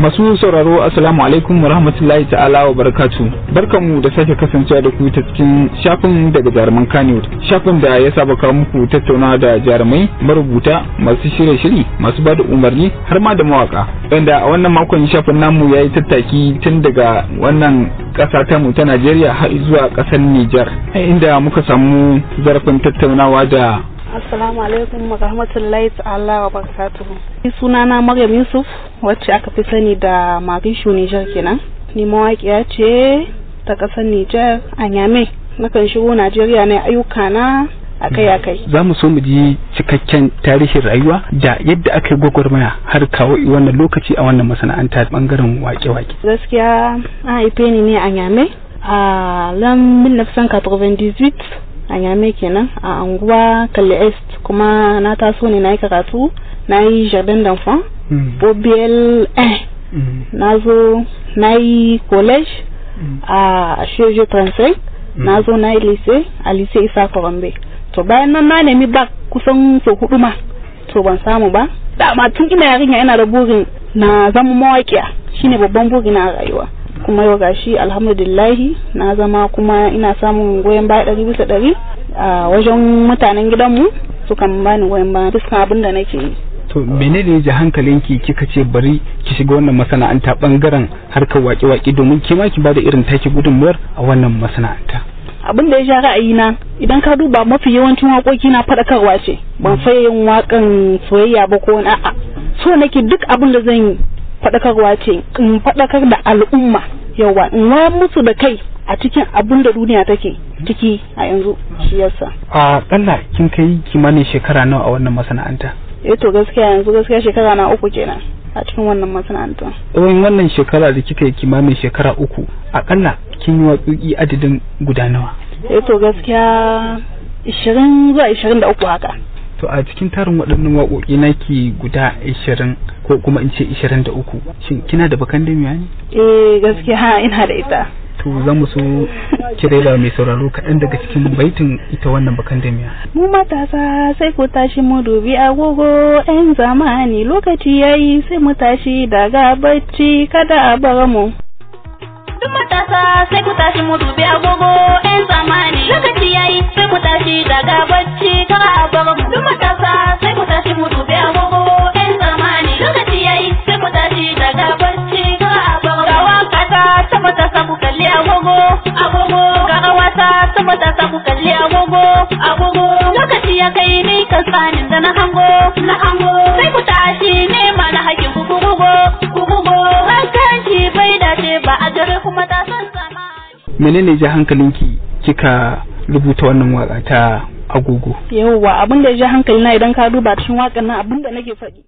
Masu sauraro, assalamu alaikum wa rahmatullahi ta'ala wa barakatu. Barkanmu da sake kasancewa da ku ta cikin shafin daga jaruman Kannywood. Shafin da ya saba kawo muku tattaunawa da jarumai, marubuta, masu shirye shiri, masu bada umarni har ma da mawaka. Wanda a wannan makon shafin namu ya yi tattaki tun daga wannan ƙasa ta mu ta Najeriya har zuwa ƙasar Nijar, inda muka samu zarafin tattaunawa da Assalamu alaikum wa rahmatullahi ta'ala wa barakatuhu. Sunana Maryam Yusuf, wacce aka fi sani da Marishu Nijar kenan. Ni mawaƙiya ce ta ƙasar Nijar a Nyame. Nakan shigo Najeriya ne ayyuka na akai-akai. Za mu so mu ji cikakken tarihin rayuwa da yadda aka yi gwagwarmaya har kawo wannan lokaci a wannan masana'anta bangaren wake-wake. Gaskiya an haife ni ne a Nyame a lan 1998 a Nyame kenan, a anguwa Kalle Est, kuma na taso ne na yi karatu, na yi jardin d'enfant Bobiel 1, na zo na yi college a Sheje 35, na zo na yi lycée a Lycée Isa Korombe. To bayan nan na nemi bac kusan sau hudu ma, to ban samu ba. Dama tun ina yarinya ina da burin na zama mawaƙiya, shine babban buri na rayuwa. Kuma yau gashi alhamdulillahi na zama, kuma ina samun goyon baya 100% a wajen mutanen gidanmu, sukan bani goyon baya dukkan abin da nake yi. To menene ya ji hankalinki kika ce bari ki shiga wannan masana'anta bangaren harkar waƙe-waƙe domin ke ma ki bada irin taki gudunmuwar a wannan masana'anta? Abin da ya ja ra'ayina, idan ka duba mafi yawancin waƙoƙi na faɗakarwa ce. Ban faye yin waƙan soyayya ba ko wani a'a. So nake duk abin da zan yi faɗakarwa ce, in faɗakar da al'umma, yawa in wayar musu da kai a cikin abin da duniya take ciki a yanzu, shi yasa. A ƙalla kin kai kimanin shekara nawa a wannan masana'anta? Eh, to gaskiya yanzu gaskiya shekara na 3 kenan a cikin wannan masana'anta. Tsawon wannan shekara da kika yi, kimanin shekara 3, aƙalla kin yi waƙoƙi adadin guda nawa? Eh, to gaskiya 20 zuwa 23 haka. To a cikin tarin waɗannan waƙoƙi naki guda 20 ko kuma in ce 23, shin kina da bakan damiya ne? Eh, gaskiya ina da ita. To za mu so ki rera mai sauraro kaɗan daga cikin baitin ita wannan bakan damiya. Mu matasa sai ku tashi mu dubi agogo, 'yan zamani, lokaci yayi, sai mu tashi daga bacci, kada a bar mu. Duk matasa sai ku tashi mu dubi agogo, 'yan zamani, lokaci yayi, sai ku tashi daga bacci, kada a bar mu. Duk matasa sai ku tashi mu dubi agogo, 'yan zamani, lokaci yayi, sai ku tashi daga bacci, kada a bar mu. Ga waka ta matasa, ku kalli agogo, agogo. Ga rawata ta matasa, ku kalli agogo, agogo. Lokaci ya kai ni kan tsanin da na hango, na hango. Sai ku tashi nema na hakkin ku, ku rugo, ku rugo. Hankanci bai dace ba a gare ku matasan zamani. Menene ja hankalinki kika rubuta wannan waka ta agogo? Yauwa, abin da ya ja hankali na, idan ka duba cikin waƙan nan abin da nake faɗi.